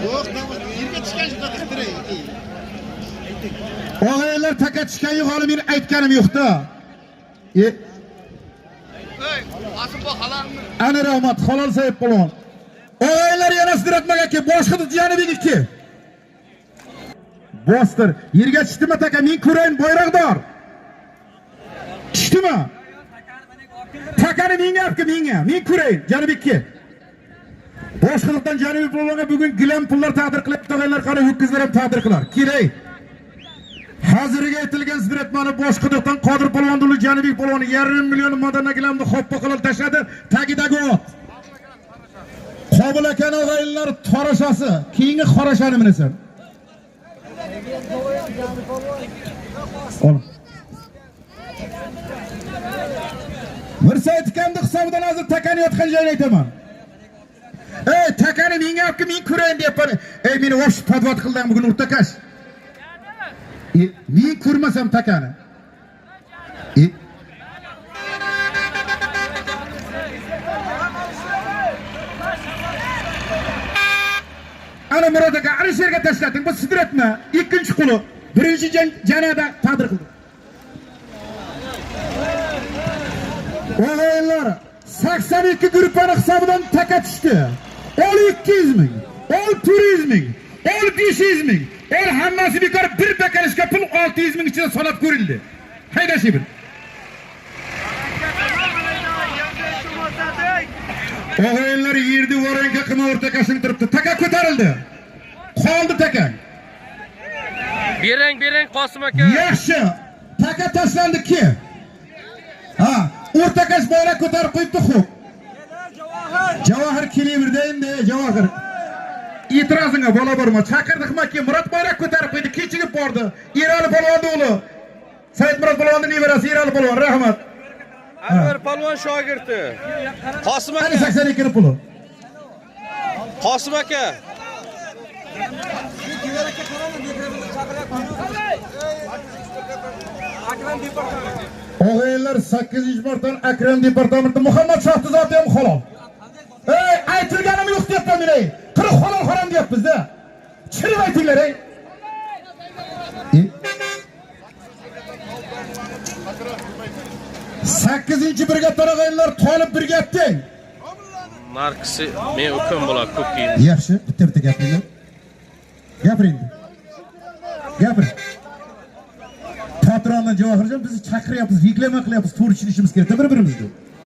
Yo'q, yerga tushgan shu qilib. Og'aylar taka tushgan yo'q, hali men aytganim yo'q-da. Ana rahmat, halol sayib polvon. Og'aylar yana sidiratmaga ki, boshqa Janubiyga 2. Bostir. Yerga tushdimi taka? Men ko'rayin bayroqdor. Tushdimi? Takani menga olib kel, menga. Men ko'rayin, Janubiy 2. Boshqadan Janubiy polvonga bugun gilam pullar taqdir qilib, og'aylar qani ho'kizlar ham taqdir qilar. Kerak. Hazırga aytilgan sidiratmani boshqidiqdan Qodir polvon Janubiy polvon 0,5 million madana gilamni xoppa qilib tashladi. Tagidagi ot. Qobil akani og'aynilar torashasi, keyingi xorashani minasan. Ol. Mirsaid akamni hisobidan hozir takani yotgan joyini aytaman. Ey, takani menga olib kel, men ko'rayin deyapman. Ey, meni vosh podvat qilding bugun o'rtakash. Men ko'rmasam takani. Ana Murod aka Alisherga tashlating, bu sidratma. Ikkinchi qo'li. Birinchi janada taqdir qildi. Og'aylar 82 gruppani hisobidan taka tushdi. Ol 200 ming, ol 400 ming, ol 500 ming, ol hammasi bekor bir bakalishga pul 600 ming ichida sanab ko'rildi. Haydashibin. Og'aylar yerda varenka qilma o'rtakashini turibdi. Taka ko'tarildi. Qoldi taka. Bering, bering Qosim aka. Yaxshi. Taka tashlandi ki. Ha, o'rtakash bayroq ko'tarib qo'yibdi xo'p. Javohir kelaverdi endi, Javohir. E'tirozingga bola borma. Chaqirdikmi ki, Murod bayroq ko'tarib qo'ydi, kechigib bordi. Erali polvonni o'g'li. Said Murod polvonning nevarasi Erali polvon, rahmat. Anvar polvon shogirdi. Qosim Qani aka. 82 puli. Qosim aka. Og'aylar 8-martadan Akram departamenti Muhammad Shohni zoti ham halol. Ey, aytilganim yo'q deyapman men ey. 40 halol harom deyapmiz-da. Chirib aytinglar ey. 8- birga og'aylar tolib birga teng. Narkisi men ukam bo'ladi ko'p. Yaxshi, bitta-bitta gapiringlar. Gapiring. Gapir. Patrondan Javohirjon bizni chaqiryapmiz, reklama qilyapmiz, to'g'ri tushunishimiz kerak bir-birimizni.